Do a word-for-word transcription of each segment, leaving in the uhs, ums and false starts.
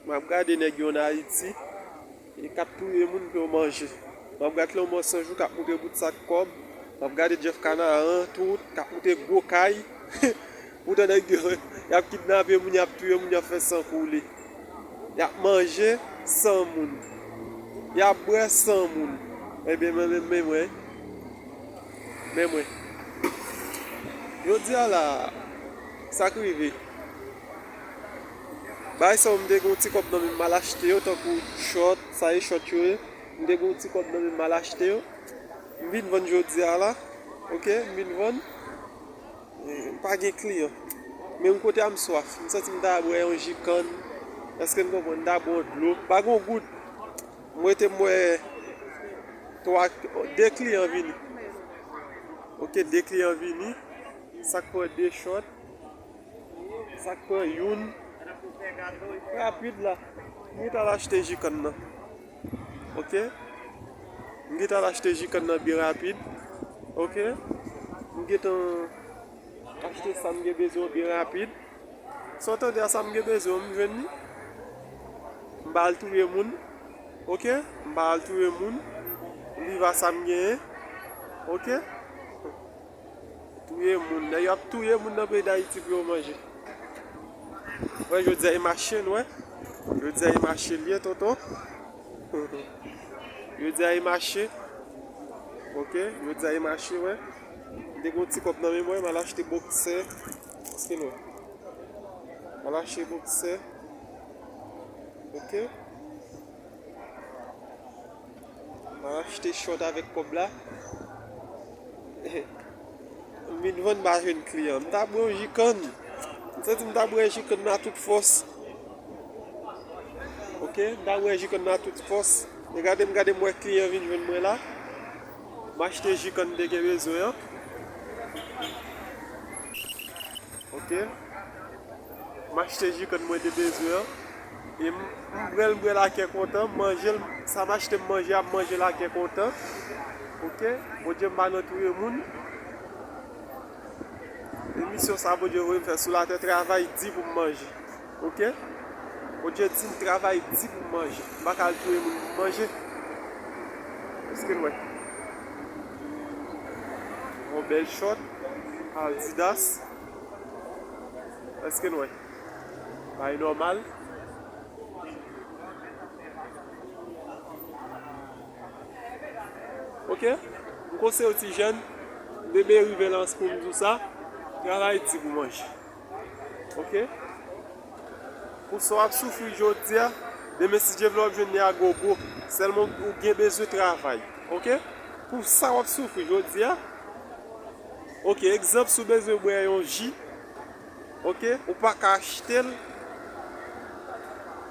M ap gade nèg yo ann Ayiti, e k ap touye moun pou yo manje. M ap gade Clémenceau Jour k ap montre bout sak kòb. M ap gade Jeff Canaan tou, k ap montre gwo kay. Poutan nèg yo, y ap kidnape moun, y ap touye moun, y ap fè san koule. Y ap manje san moun. Y ap bwè san moun. Ebyen, men, men, men mwen. Men mwen. Jodi a la, sa k rive? Bagay sa yo, m te gen yon ti kòb nan men m, m al achte yo, tankou chòt, sa e chòt yo ye. M te gen yon ti kòb nan men m, m al achte yo. M vin vann jodi a la. Oke, m vin vann. Eh, m pa gen kliyan. Men yon kote a m swaf. M santi m ta bwè yon ji kann. Èske n konprann? M ta bwè yon dlo. M pa gen yon goud. M rete m wè twa, de kliyan vini. Oke, de kliyan vini. Sa k pran de chòt. Sa k pran youn. Rapid la. M gentan al achte ji kann nan. Oke. M gentan al achte ji kann nan byen rapid. Oke. M gentan achte sa m gen bezwen byen rapid. Sa w tande a, sa m gen bezwen, m jwenn li. M pa al touye moun. Oke? M pa al touye moun. M viv a sa m genyen. Oke? Touye moun. Nèg yo ap touye moun nan peyi Dayiti pou yo manje. Wè, jodi a e mache, n wè. Jodi a e mache l ye, tonton. Jodi a e mache. Oke, jodi a e mache, wè. M te gen yon ti kòb nan men mwen, m al achte bòksè. Èske n wè? M al achte bòksè. Oke. M al achte chòt avèk kòb la. M vin vann, m pa jwenn kliyan. M ta bwè yon ji kann. M santi m ta bwè ji kann nan tout fòs. Oke, m ta bwè ji kann nan tout fòs. Men gade m, gade m wè kliyan vin jwenn mwen la. M achte ji kann m te gen bezwen an. Oke. M achte ji kann mwen te bezwen an. E m, m pran l, m pran l a kè kontan, m manje l, sa m achte m manje a, m manje l a kè kontan. Oke? Bondye m pa nan touye moun. E misyon sa Bondye voye m fè sou latè, travay di pou m manje. Oke? Bondye di m travay di pou m manje. M pa ka al touye moun pou m manje. Èske n wè? Yon bèl chòt, Adidas. Èske n wè? Bagay nòmal. Oke? M konseye yon ti jèn, bebe rive lan pou m di w sa, travay di pou manje. Oke? Pou sa w ap soufri jodi a, demen si Dye vle w ap jwenn li a gogo. Sèlman ou gen bezwen travay. Oke? Pou sa w ap soufri jodi a, oke, egzanp, si w bezwen bwè yon ji, oke, ou pa ka achte l,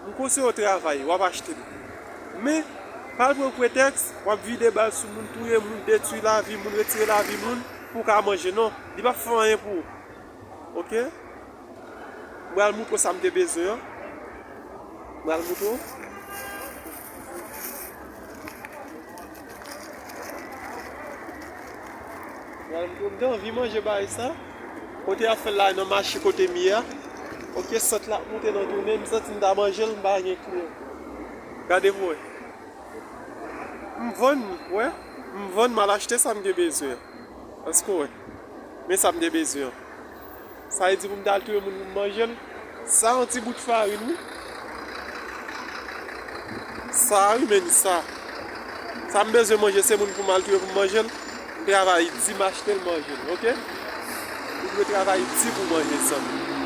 m konseye w travay, w ap achte l. Men, pa al pran pretèks, w ap vide bal sou moun, touye moun, detwi lavi moun, retire lavi moun, pou w ka manje. Non, li p ap fè anyen pou ou. Oke? M pral montre w sa m te bezwen an. M pral montre w. M pral montre w. M te anvi manje bagay sa. Kote y ap fè l la, nan mache kote m ye a. Oke, sant la ap monte nan tounen. M santi m ta manje l, m pa gen kliyan. Gade pou wè. M vann li, wè. M vann, m al achte sa m gen bezwen an. Èske w wè? Men sa m te bezwen an. Sa vle di pou m ta al touye moun pou m manje l. Sa yon ti bout farin, wi. Sa, wi, men sa. Sa m bezwen manje, se moun pou m al touye pou m manje l. M travay di, m achte l, manje l, oke? Ou dwe travay di pou w manje, zanmi.